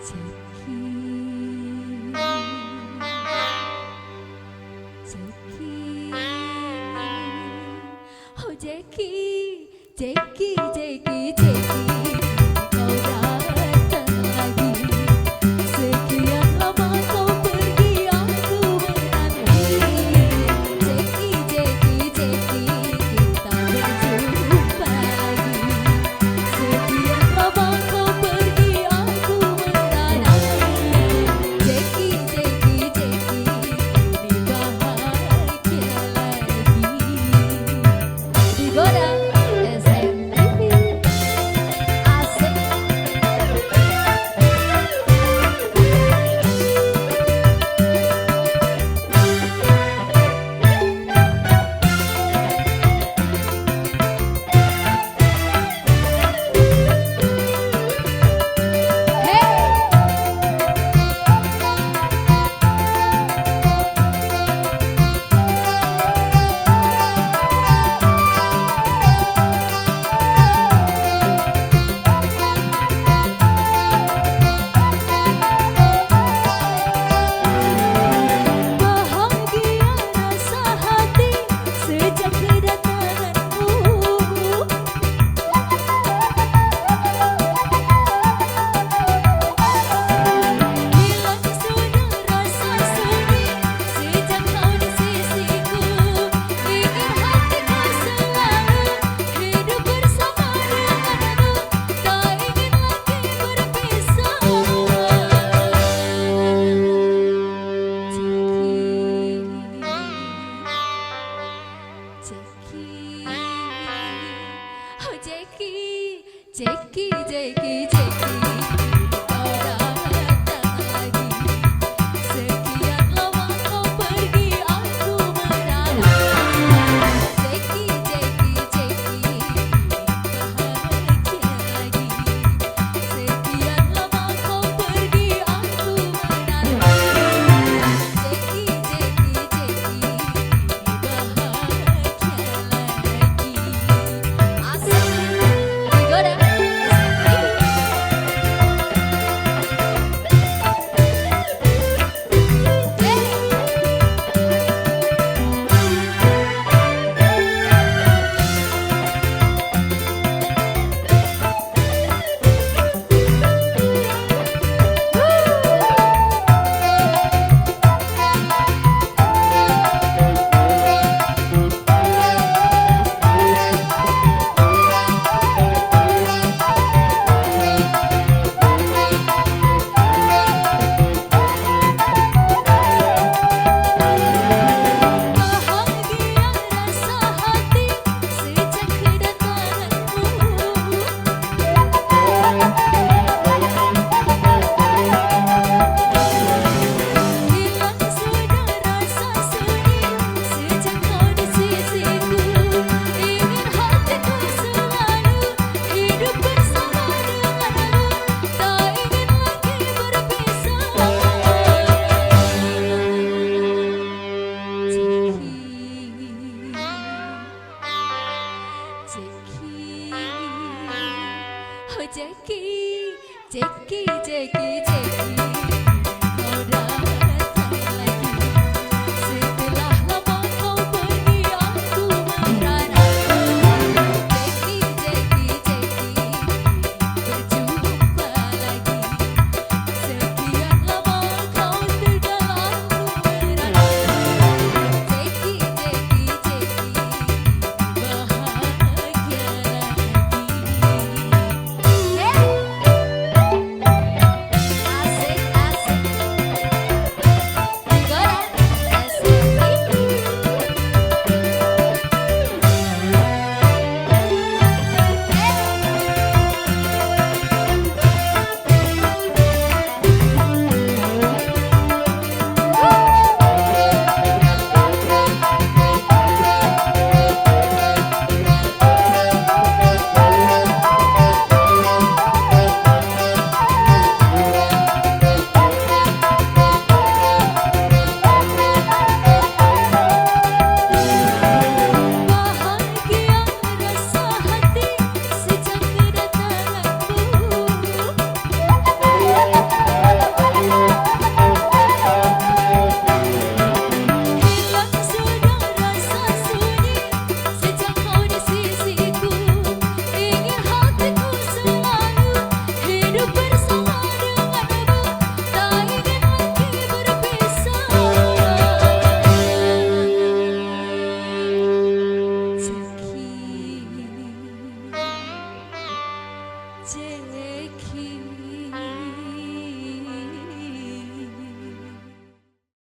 Oh Jackie, Jackie, Jackie, Jackie, kau datang lagi. Sekian lama kau pergi, aku menanti. Jackie, Jackie, Jackie, kita berjumpa lagi. Sekian lama kau pergi, aku menanti. Jackie, Jackie, Jackie, kini bahagia lagi. Digoda SMTV. Asik. Hey. Bahagia rasa hati sejak kedatanganmu. Hilang sudah rasa sunyi sejak kau di sisiku. Ingin hatiku selalu hidup bersama denganmu, tak ingin lagi berpisah. Jackie, Jackie, oh Jackie, Jackie, Jackie, Jackie, kau datang lagi. Sekian lama kau pergi, aku menanti. Jackie, Jackie, Jackie, bahagia lagi. Sekian lama kau pergi, aku menanti. Jackie, Jackie, Jackie, bahagia lagi. Asik. Digoda SMTV. Hey. Bahagia rasa hati sejak kedatanganmu. Hilang sudah rasa sunyi sejak kau di sisiku. Ingin hatiku selalu hidup bersama denganmu, tak ingin lagi berpisah. Jackie, Jackie, oh Jackie, Jackie, Jackie, Jackie.